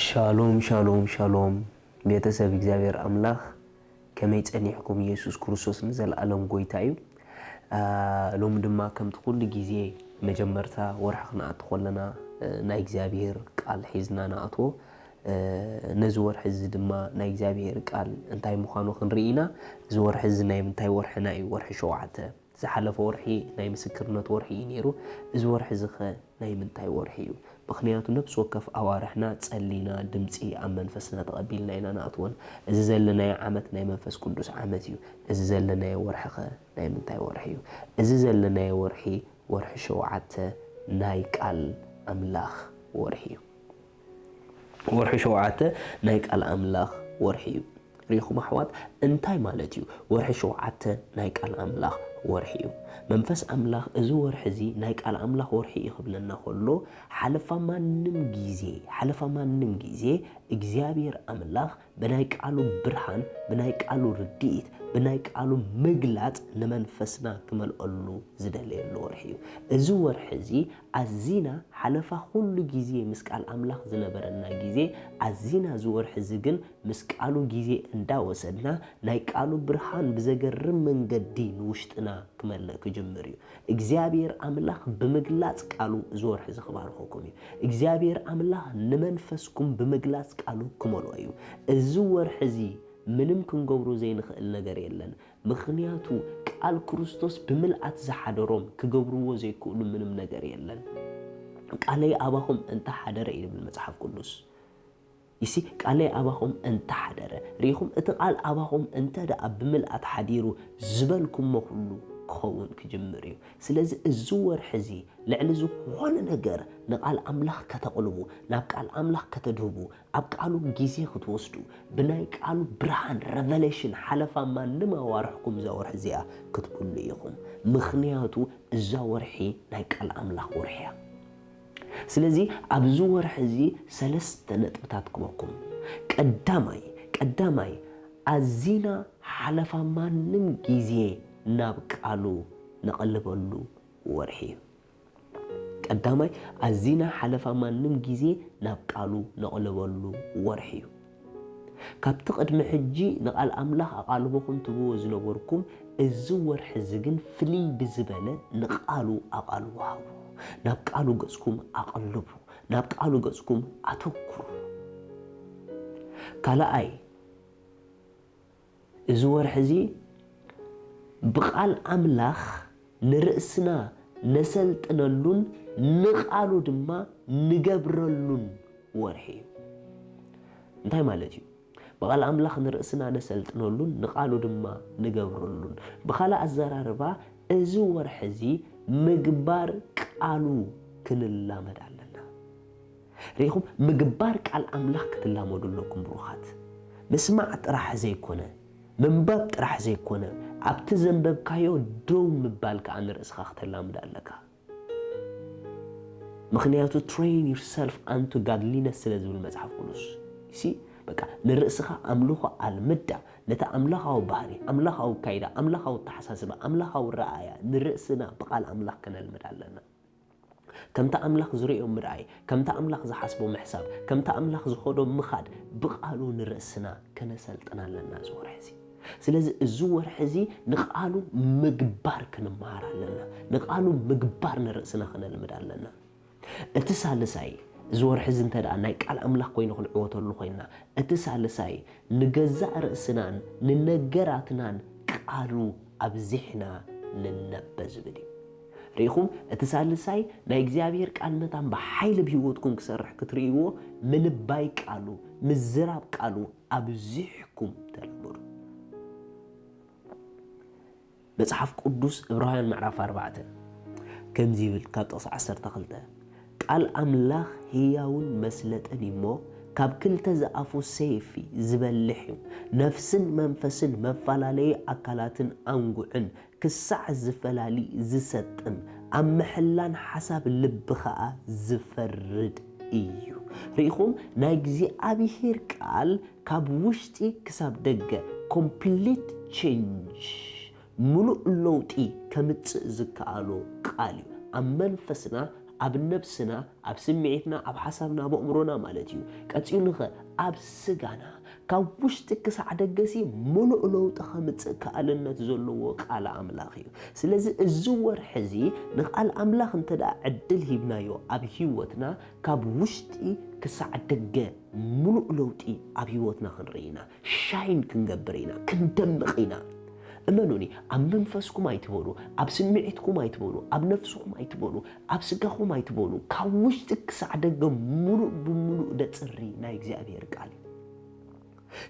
ሻሎም ሻሎም ሻሎም ቤተሰብ እግዚኣብሔር ኣምላኽ፣ ከመይ ጸኒሕኩም? ኢየሱስ ክርስቶስ ንዘለኣለም ጎይታ እዩ። ሎሚ ድማ ከምቲ ኩሉ ግዜ መጀመርታ ወርሒ ክንኣቱ ከለና ናይ እግዚኣብሔር ቃል ሒዝና ንኣትዎ። ነዚ ወርሒ እዚ ድማ ናይ እግዚኣብሔር ቃል እንታይ ምዃኑ ክንርኢ ኢና። እዚ ወርሒ እዚ ናይ ምንታይ ወርሕና እዩ? ወርሒ ሸውዓተ። ዝሓለፈ ወርሒ ናይ ምስክርነት ወርሒ እዩ ነይሩ። እዚ ወርሒ እዚ ኸ ናይ ምንታይ ወርሒ እዩ? ምኽንያቱ ነፍሲ ወከፍ ኣዋርሕና ጸሊና ድምጺ ኣብ መንፈስና ተቐቢልና ኢና ንኣትወን። እዚ ዘለናዮ ዓመት ናይ መንፈስ ቅዱስ ዓመት እዩ። እዚ ዘለናዮ ወርሒ ኸ ናይ ምንታይ ወርሒ እዩ? እዚ ዘለናዮ ወርሒ፣ ወርሒ ሸውዓተ ናይ ቃል ኣምላኽ ወርሒ እዩ። ወርሒ ሸውዓተ ናይ ቃል ኣምላኽ ወርሒ እዩ። ርኢኹም ኣሕዋት፣ እንታይ ማለት እዩ? ወርሒ ሸውዓተ ናይ ቃል ኣምላኽ ወርሒ እዩ። መንፈስ ኣምላኽ እዚ ወርሒ እዚ ናይ ቃል ኣምላኽ ወርሒ እዩ ክብለና ከሎ፣ ሓለፋ ማንም ግዜ፣ ሓለፋ ማንም ግዜ እግዚኣብሔር ኣምላኽ ብናይ ቃሉ ብርሃን፣ ብናይ ቃሉ ርድኢት፣ ብናይ ቃሉ ምግላጽ ንመንፈስና ክመልኣሉ ዝደለየሉ ወርሒ እዩ። እዚ ወርሒ እዚ ኣዚና ሓለፋ ኩሉ ግዜ ምስ ቃል ኣምላኽ ዝነበረና ግዜ ኣዚና እዚ ወርሒ እዚ ግን ምስ ቃሉ ግዜ እንዳወሰድና ናይ ቃሉ ብርሃን ብዘገርም መንገዲ ንውሽጥና ክመልእ ክጅምር እዩ። እግዚኣብሔር ኣምላኽ ብምግላጽ ቃሉ እዚ ወርሒ እዚ ክባርኸኩም እዩ። እግዚኣብሔር ኣምላኽ ንመንፈስኩም ብምግላጽ ቃሉ ክመልኦ እዩ። እዚ ወርሒ እዚ ምንም ክንገብሮ ዘይንኽእል ነገር የለን። ምኽንያቱ ቃል ክርስቶስ ብምልኣት ዝሓደሮም ክገብርዎ ዘይክእሉ ምንም ነገር የለን። ቃለይ ኣባኹም እንተ ሓደረ እዩ ዝብል መጽሓፍ ቅዱስ። ይሲ ቃለይ ኣባኹም እንተ ሓደረ፣ ርኢኹም፣ እቲ ቃል ኣባኹም እንተ ደኣ ብምልኣት ሓዲሩ ዝበልኩሞ ኩሉ ክኸውን ክጅምር እዩ። ስለዚ እዚ ወርሒ እዚ ልዕሊ ዝኾነ ነገር ንቃል ኣምላኽ ከተቕልቡ፣ ናብ ቃል ኣምላኽ ከተድህቡ፣ ኣብ ቃሉ ግዜ ክትወስዱ፣ ብናይ ቃሉ ብርሃን፣ ረቨሌሽን፣ ሓለፋ ማንም ኣዋርሕኩም እዛ ወርሒ እዚኣ ክትብሉ ኢኹም። ምኽንያቱ እዛ ወርሒ ናይ ቃል ኣምላኽ ወርሒ እያ። ስለዚ ኣብዚ ወርሒ እዚ ሰለስተ ነጥብታት ክበኩም። ቀዳማይ፣ ቀዳማይ ኣዚና ሓለፋ ማንም ግዜ ናብ ቃሉ ነቐልበሉ ወርሒ እዩ። ቀዳማይ ኣዚና ሓለፋ ማንም ግዜ ናብ ቃሉ ነቐልበሉ ወርሒ እዩ። ካብቲ ቅድሚ ሕጂ ንቓል ኣምላኽ ኣቓልቦኹም ትብዎ ዝነበርኩም፣ እዚ ወርሒ እዚ ግን ፍልይ ብዝበለ ንቓሉ ኣቓልቦ ሃቡ። ናብ ቃሉ ገጽኩም ኣቕልቡ። ናብ ቃሉ ገጽኩም ኣተኩሩ። ካልኣይ፣ እዚ ወርሒ እዚ ብቓል ኣምላኽ ንርእስና ነሰልጥነሉን ንቓሉ ድማ ንገብረሉን ወርሒ እዩ። እንታይ ማለት እዩ? ብቓል ኣምላኽ ንርእስና ነሰልጥነሉን ንቓሉ ድማ ንገብረሉን። ብኻልእ ኣዘራርባ፣ እዚ ወርሒ እዚ ምግባር ቃሉ ክንላመድ ኣለና። ርኢኹም፣ ምግባር ቃል ኣምላኽ ክትላመዱ ኣለኩም ብሩኻት። ምስማዕ ጥራሕ ዘይኮነ፣ ምንባብ ጥራሕ ዘይኮነ፣ ኣብቲ ዘንበብካዮ ደው ምባል ከኣ ንርእስኻ ክተላምድ ኣለካ። ምኽንያቱ train yourself unto godliness ስለ ዝብል መጽሓፍ ቅዱስ። ሲ በቃ ንርእስኻ ኣምልኾ ኣልምዳ። ነቲ ኣምላኻዊ ባህሪ፣ ኣምላኻዊ ኣካይዳ፣ ኣምላኻዊ ኣተሓሳስባ፣ ኣምላኻዊ ረኣያ ንርእስና ብቓል ኣምላኽ ከነልምድ ኣለና። ከምቲ ኣምላኽ ዝርእዮ ምርኣይ፣ ከምቲ ኣምላኽ ዝሓስቦ ምሕሳብ፣ ከምቲ ኣምላኽ ዝኸዶ ምኻድ ብቓሉ ንርእስና ከነሰልጥን ኣለና እዚ ወርሒ እዚ። ስለዚ እዚ ወርሒ እዚ ንቓሉ ምግባር ክንመሃር ኣለና። ንቓሉ ምግባር ንርእስና ከነልምድ ኣለና። እቲ ሳልሳይ፣ እዚ ወርሒ እዚ እንተ ደኣ ናይ ቃል ኣምላኽ ኮይኑ ክንዕወተሉ ኮይንና፣ እቲ ሳልሳይ ንገዛእ ርእስናን ንነገራትናን ቃሉ ኣብዚሕና ንነበ ዝብል እዩ። ርኢኹም፣ እቲ ሳልሳይ ናይ እግዚኣብሔር ቃል መታን ብሓይሊ ብህይወትኩም ክሰርሕ ክትርእይዎ፣ ምንባይ ቃሉ፣ ምዝራብ ቃሉ ኣብዚሕኩም ተለምዱ። መጽሓፍ ቅዱስ ዕብራውያን ምዕራፍ ኣርባዕተ ከምዚ ይብል፣ ካብ ጥቕሲ ዓሰርተ ክልተ፣ "ቃል ኣምላኽ ህያውን መስለጥን እዩ እሞ፣ ካብ ክልተ ዝኣፉ ሰይፊ ዝበልሕ እዩ፣ ነፍስን መንፈስን መፈላለዪ ኣካላትን ኣንጉዕን ክሳዕ ዝፈላሊ ዝሰጥም፣ ኣብ ምሕላን ሓሳብ ልቢ ኸኣ ዝፈርድ እዩ።" ርኢኹም፣ ናይ እግዚኣብሔር ቃል ካብ ውሽጢ ክሳብ ደገ ኮምፕሊት ቼንጅ፣ ምሉእ ለውጢ ከምጽእ ዝከኣሎ ቃል እዩ። ኣብ መንፈስና፣ ኣብ ነብስና፣ ኣብ ስምዒትና፣ ኣብ ሓሳብና፣ ኣብ ኣእምሮና ማለት እዩ። ቀጺሉኸ ኣብ ስጋና ካብ ውሽጢ ክሳዕ ደገሲ ምሉእ ለውጢ ከምጽእ ክኣልነት ዘለዎ ቃል ኣምላኽ እዩ። ስለዚ እዚ ወርሒ እዚ ንቃል ኣምላኽ እንተ ደኣ ዕድል ሂብናዮ ኣብ ህይወትና ካብ ውሽጢ ክሳዕ ደገ ምሉእ ለውጢ ኣብ ህይወትና ክንርኢ ኢና። ሻይን ክንገብር ኢና፣ ክንደምቕ ኢና። እመኑኒ፣ ኣብ መንፈስኩም ኣይትበሉ፣ ኣብ ስምዒትኩም ኣይትበሉ፣ ኣብ ነፍስኹም ኣይትበሉ፣ ኣብ ስጋኹም ኣይትበሉ። ካብ ውሽጢ ክሳዕ ደገ ምሉእ ብምሉእ ደጽሪ ናይ እግዚኣብሔር ቃል እዩ።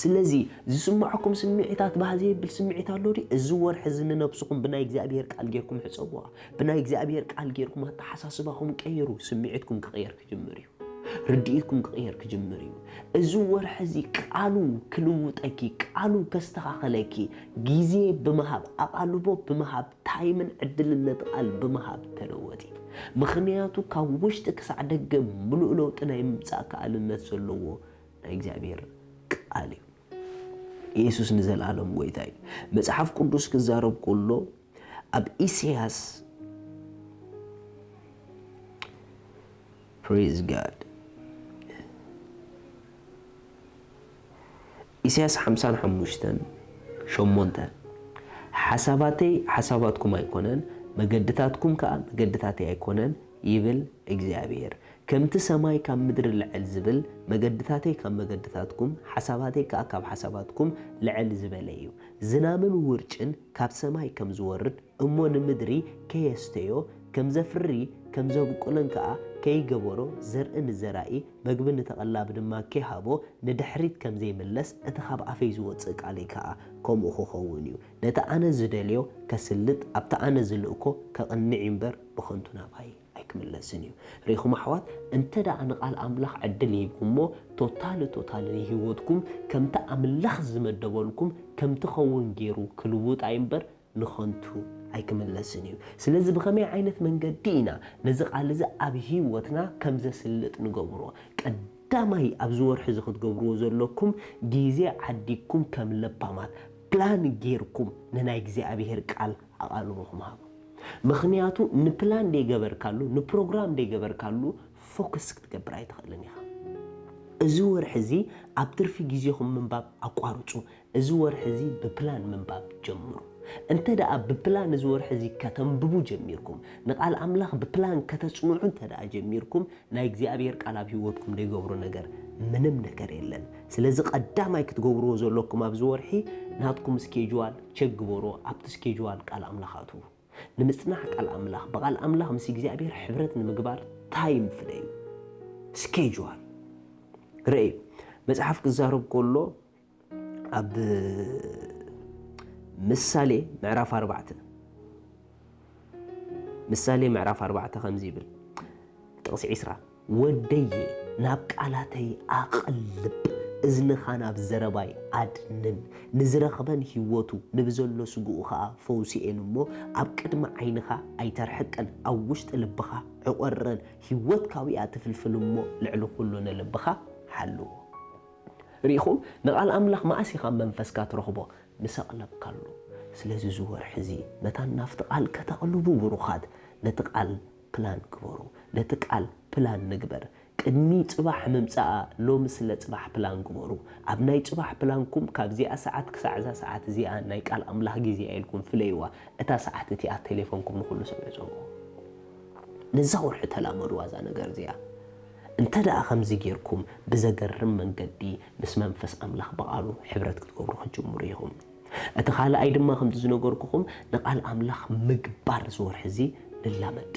ስለዚ ዝስምዐኩም ስምዒታት ባህ ዘየብል ስምዒት ኣሎ ድዩ? እዚ ወርሒ እዚ ንነብስኹም ብናይ እግዚኣብሔር ቃል ጌርኩም ሕጸብዋ። ብናይ እግዚኣብሔር ቃል ጌርኩም ኣተሓሳስባኹም ቀይሩ። ስምዒትኩም ክቕየር ክጅምር እዩ። ርድኢትኩም ክቕየር ክጅምር እዩ። እዚ ወርሒ እዚ ቃሉ ክልውጠኪ፣ ቃሉ ከስተኻኸለኪ፣ ግዜ ብምሃብ፣ ኣቓልቦ ብምሃብ፣ ታይምን ዕድልን ነቲ ቃል ብምሃብ ተለወጢ። ምኽንያቱ ካብ ውሽጢ ክሳዕ ደገ ምሉእ ለውጢ ናይ ምምጻእ ከኣልነት ዘለዎ ናይ እግዚኣብሔር ቃል እዩ። ኢየሱስ ንዘለኣለም ጎይታ እዩ። መጽሓፍ ቅዱስ ክዛረብ ከሎ ኣብ ኢሳያስ፣ praise God፣ ኢሳያስ ሓምሳን ሓሙሽተን ሸሞንተ፣ ሓሳባተይ ሓሳባትኩም ኣይኮነን፣ መገድታትኩም ከኣ መገድታተይ ኣይኮነን ይብል እግዚኣብሔር። ከምቲ ሰማይ ካብ ምድሪ ልዕል ዝብል፣ መገድታተይ ካብ መገድታትኩም፣ ሓሳባተይ ከኣ ካብ ሓሳባትኩም ልዕል ዝበለ እዩ። ዝናምን ውርጭን ካብ ሰማይ ከም ዝወርድ፣ እሞ ንምድሪ ከየስተዮ፣ ከም ዘፍሪ፣ ከም ዘብቁልን ከኣ ከይገበሮ፣ ዘርኢ ንዘራኢ፣ መግቢ ንተቐላቢ ድማ ከይሃቦ፣ ንድሕሪት ከም ዘይምለስ፣ እቲ ካብ ኣፈይ ዝወጽእ ቃለይ ከኣ ከምኡ ክኸውን እዩ። ነቲ ኣነ ዝደልዮ ከስልጥ፣ ኣብቲ ኣነ ዝልእኮ ከቕንዕ እዩ እምበር፣ ብኸንቱ ናባይ ኣይክምለስን እዩ። ርኢኹም ኣሕዋት፣ እንተ ደኣ ንቓል ኣምላኽ ዕድል ሂብኩሞ፣ ቶታሊ ቶታሊ ንህይወትኩም ከምቲ ኣምላኽ ዝመደበልኩም ከምቲ ኸውን ገይሩ ክልውጣ እዩ እምበር ንኸንቱ ኣይክምለስን እዩ። ስለዚ ብኸመይ ዓይነት መንገዲ ኢና ነዚ ቃል እዚ ኣብ ህይወትና ከም ዘስልጥ ንገብሮ? ቀዳማይ ኣብዚ ወርሒ እዚ ክትገብርዎ ዘለኩም፣ ግዜ ዓዲግኩም ከም ለባማት ፕላን ጌርኩም ንናይ እግዚኣብሔር ቃል ኣቓልቦኹም ሃቡ። ምኽንያቱ ንፕላን ደይገበርካሉ፣ ንፕሮግራም ደይገበርካሉ ፎከስ ክትገብር ኣይትኽእልን ኢኻ። እዚ ወርሒ እዚ ኣብ ትርፊ ግዜኹም ምንባብ ኣቋርጹ። እዚ ወርሒ እዚ ብፕላን ምንባብ ጀምሩ። እንተ ደኣ ብፕላን እዚ ወርሒ እዚ ከተንብቡ ጀሚርኩም፣ ንቃል ኣምላኽ ብፕላን ከተጽንዑ እንተ ደኣ ጀሚርኩም፣ ናይ እግዚኣብሔር ቃል ኣብ ህይወትኩም ዘይገብሮ ነገር ምንም ነገር የለን። ስለዚ ቀዳማይ ክትገብርዎ ዘለኩም ኣብዚ ወርሒ ናትኩም ስኬጅዋል ቸክ ግበሮ፣ ኣብቲ ስኬጅዋል ቃል ኣምላኽ ኣትዉ። ንምጽናዕ ቃል ኣምላኽ፣ ብቃል ኣምላኽ ምስ እግዚኣብሔር ሕብረት ንምግባር ታይም ፍለዩ። ስኬጅዋል ርእዩ። መጽሓፍ ክዛረብ ከሎ ኣብ ምሳሌ ምዕራፍ ኣርባዕተ፣ ምሳሌ ምዕራፍ ኣርባዕተ ከምዚ ይብል፣ ጥቕሲ ዒስራ፣ "ወደየ ናብ ቃላተይ ኣቐልብ፣ እዝንኻ ናብ ዘረባይ ኣድንን። ንዝረኽበን ህይወቱ፣ ንብዘሎ ስግኡ ኸኣ ፈውሲ እየን እሞ፣ ኣብ ቅድሚ ዓይንኻ ኣይተርሕቀን፣ ኣብ ውሽጢ ልብኻ ዕቖረን፣ ህይወት ካውያ ትፍልፍል እሞ፣ ልዕሊ ኹሉ ንልብኻ ሓልዎ።" ርኢኹም፣ ንቓል ኣምላኽ መኣስ ኢኻ መንፈስካ ትረኽቦ? ምስ ኣቕለብካሉ። ስለዚ እዚ ወርሒ እዚ መታን ናብቲ ቃል ከተቕልቡ ብሩኻት፣ ነቲ ቃል ፕላን ግበሩ። ነቲ ቃል ፕላን ንግበር። ቅድሚ ጽባሕ ምምጻኣ ሎሚ ስለ ጽባሕ ፕላን ግበሩ። ኣብ ናይ ጽባሕ ፕላንኩም ካብዚኣ ሰዓት ክሳዕ እዛ ሰዓት እዚኣ ናይ ቃል ኣምላኽ ግዜ እያ ኢልኩም ፍለይዋ። እታ ሰዓት እቲኣ ቴሌፎንኩም ንኹሉ ሰብ ዕጸዎ። ነዛ ወርሒ ተላመድዋ እዛ ነገር እዚኣ። እንተ ደኣ ከምዚ ጌርኩም ብዘገርም መንገዲ ምስ መንፈስ ኣምላኽ ብቓሉ ሕብረት ክትገብሩ ክትጅምሩ ኢኹም። እቲ ካልኣይ ድማ ከምቲ ዝነገርኩኹም ንቓል ኣምላኽ ምግባር እዚ ወርሒ እዚ ንላመድ።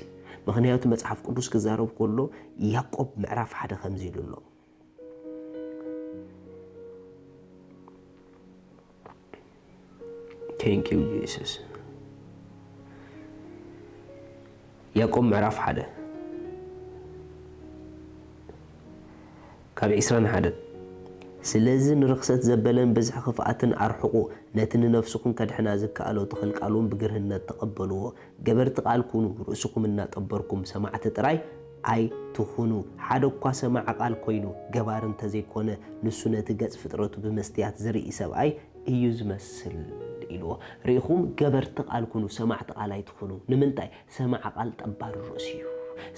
ምኽንያቱ መጽሓፍ ቅዱስ ክዛረብ ከሎ ያዕቆብ ምዕራፍ ሓደ ከምዚ ኢሉ ኣሎ። Thank you Jesus። ያዕቆብ ምዕራፍ ሓደ ካብ ዒስራን ሓደን፣ "ስለዚ ንርኽሰት ዘበለን ብዝሒ ክፍኣትን ኣርሕቑ፣ ነቲ ንነፍስኹም ከድሕና ዝከኣሎ ተኽል ቃል እውን ብግርህነት ተቐበልዎ። ገበርቲ ቃል ኩኑ፣ ርእስኹም እናጠበርኩም ሰማዕቲ ጥራይ ኣይትኹኑ። ሓደ እኳ ሰማዒ ቃል ኮይኑ ገባሪ እንተዘይኮነ፣ ንሱ ነቲ ገጽ ፍጥረቱ ብመስትያት ዝርኢ ሰብኣይ እዩ ዝመስል" ኢልዎ። ርኢኹም፣ ገበርቲ ቃል ኩኑ፣ ሰማዕቲ ቃል ኣይትኹኑ። ንምንታይ? ሰማዒ ቃል ጠባሪ ርእሲ እዩ።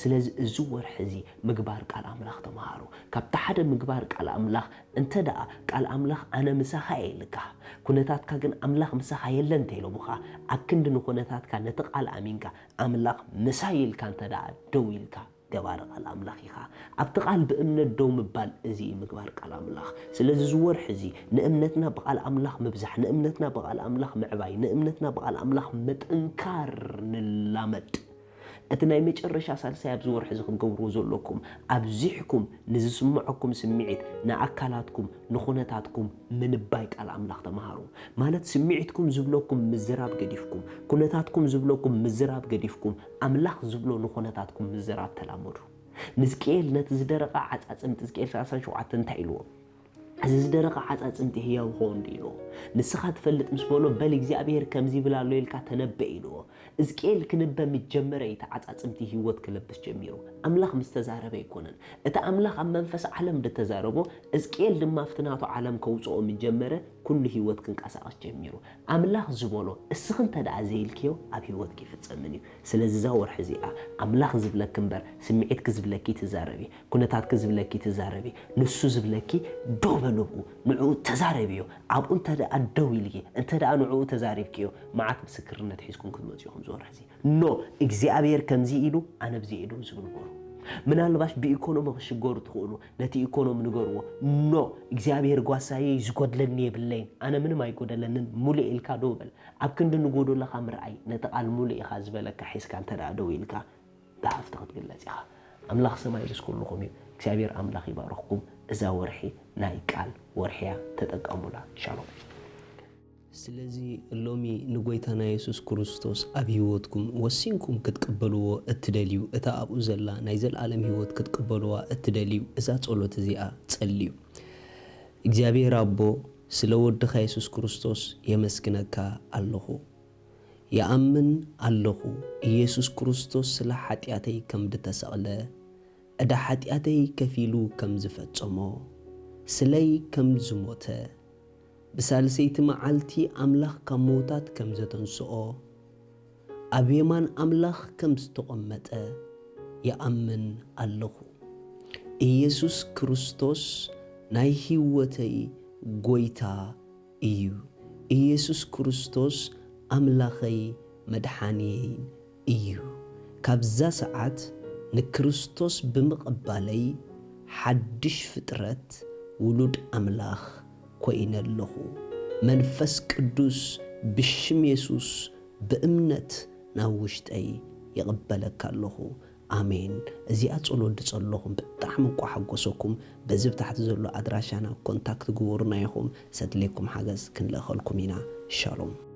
ስለዚ እዚ ወርሒ እዚ ምግባር ቃል ኣምላኽ ተምሃሩ። ካብቲ ሓደ ምግባር ቃል ኣምላኽ፣ እንተ ደኣ ቃል ኣምላኽ ኣነ ምሳኻ እየ ኢልካ፣ ኩነታትካ ግን ኣምላኽ ምሳኻ የለን እንተኢሎምኻ፣ ኣብ ክንዲ ንኹነታትካ ነቲ ቃል ኣሚንካ ኣምላኽ ምሳይ ኢልካ እንተ ደኣ ደው ኢልካ፣ ገባሪ ቃል ኣምላኽ ኢኻ። ኣብቲ ቃል ብእምነት ደው ምባል፣ እዚ እዩ ምግባር ቃል ኣምላኽ። ስለዚ እዚ ወርሒ እዚ ንእምነትና ብቃል ኣምላኽ ምብዛሕ፣ ንእምነትና ብቃል ኣምላኽ ምዕባይ፣ ንእምነትና ብቃል ኣምላኽ ምጥንካር ንላመድ። እቲ ናይ መጨረሻ ሳልሳይ ኣብዚ ወርሒ እዚ ክትገብርዎ ዘለኩም፣ ኣብዚሕኩም ንዝስምዐኩም ስምዒት፣ ንኣካላትኩም፣ ንኹነታትኩም ምንባይ ቃል ኣምላኽ ተምሃሩ። ማለት ስምዒትኩም ዝብለኩም ምዝራብ ገዲፍኩም፣ ኩነታትኩም ዝብለኩም ምዝራብ ገዲፍኩም፣ ኣምላኽ ዝብሎ ንኹነታትኩም ምዝራብ ተላመዱ። ንሕዝቅኤል ነቲ ዝደረቐ ዓጻጽምቲ፣ ሕዝቅኤል ሰላሳን ሸውዓተን እንታይ ኢልዎ? እዚ ዝደረቐ ዓጻጽምቲ ህያው ክኸውን ድዩ ኢልዎ። ንስኻ ትፈልጥ ምስ በሎ፣ በል እግዚኣብሔር ከምዚ ይብል ኣሎ ኢልካ ተነበ ኢልዎ። ሕዝቅኤል ክንበ ምስ ጀመረ እዩ እቲ ዓጻጽምቲ ህይወት ክለብስ ጀሚሩ። ኣምላኽ ምስ ተዛረበ ኣይኮነን። እቲ ኣምላኽ ኣብ መንፈስ ዓለም ዝተዛረቦ፣ ሕዝቅኤል ድማ ኣብቲ ናቱ ዓለም ከውጽኦ ምስ ጀመረ፣ ኩሉ ህይወት ክንቀሳቐስ ጀሚሩ። ኣምላኽ ዝበሎ እስኺ እንተ ደኣ ዘይልክዮ፣ ኣብ ህይወትኪ ይፍጸምን እዩ። ስለዚ እዛ ወርሒ እዚኣ ኣምላኽ ዝብለኪ እምበር ስምዒትኪ ዝብለኪ ትዛረቢ፣ ኩነታትኪ ዝብለኪ ትዛረቢ፣ ንሱ ዝብለኪ ደው በሊ ብኡ፣ ንዕኡ ተዛረብዮ። ኣብኡ እንተ ደኣ ደው ኢልኪ፣ እንተ ደኣ ንዕኡ ተዛሪብክዮ፣ መዓት ምስክርነት ሒዝኩም ክትመጹ ኢኹም እዚ ወርሒ እዚ። ኖ፣ እግዚኣብሔር ከምዚ ኢሉ፣ ኣነ ብዚ ኢሉ ዝብል በሉ። ምናልባሽ ብኢኮኖሚ ክሽገሩ ትኽእሉ፣ ነቲ ኢኮኖሚ ንገርዎ። ኖ፣ እግዚኣብሔር ጓሳየይ ዝጎድለኒ የብለይን፣ ኣነ ምንም ኣይጎደለንን፣ ሙሉእ ኢልካ ደው በል። ኣብ ክንዲ ንጎደሎኻ ምርኣይ፣ ነቲ ቃል ሙሉእ ኢኻ ዝበለካ ሒዝካ እንተ ደኣ ደው ኢልካ፣ ብሃፍቲ ክትግለጽ ኢኻ። ኣምላኽ ሰማይ ምስ ኩልኹም እዩ። እግዚኣብሔር ኣምላኽ ይባርኽኩም። እዛ ወርሒ ናይ ቃል ወርሒ እያ፣ ተጠቀሙላ። ሻሎም። ስለዚ ሎሚ ንጎይታና የሱስ ክርስቶስ ኣብ ህይወትኩም ወሲንኩም ክትቅበልዎ እትደልዩ፣ እታ ኣብኡ ዘላ ናይ ዘለኣለም ህይወት ክትቅበልዋ እትደልዩ፣ እዛ ጸሎት እዚኣ ጸልዩ። እግዚኣብሔር ኣቦ፣ ስለ ወድኻ የሱስ ክርስቶስ የመስግነካ ኣለኹ። ይኣምን ኣለኹ፣ ኢየሱስ ክርስቶስ ስለ ሓጢኣተይ ከም ዝተሰቕለ፣ ዕዳ ሓጢኣተይ ከፊሉ ከም ዝፈጸሞ፣ ስለይ ከም ዝሞተ፣ ብሳልሰይቲ መዓልቲ ኣምላኽ ካብ ምዉታት ከም ዘተንስኦ፣ ኣብ የማን ኣምላኽ ከም ዝተቐመጠ ይኣምን ኣለኹ። ኢየሱስ ክርስቶስ ናይ ህይወተይ ጐይታ እዩ። ኢየሱስ ክርስቶስ ኣምላኸይ መድሓንየይን እዩ። ካብዛ ሰዓት ንክርስቶስ ብምቕባለይ ሓድሽ ፍጥረት፣ ውሉድ ኣምላኽ፣ ኮይነ ኣለኹ። መንፈስ ቅዱስ ብሽም የሱስ ብእምነት ናብ ውሽጠይ ይቕበለካ ኣለኹ። ኣሜን። እዚኣ ጸሎት ድጸለኹም ብጣዕሚ እንቋ ሓጎሰኩም። በዚ ብታሕቲ ዘሎ ኣድራሻና ኮንታክት ግበሩና ኢኹም። ሰድሌኩም ሓገዝ ክንልእኸልኩም ኢና። ሻሎም።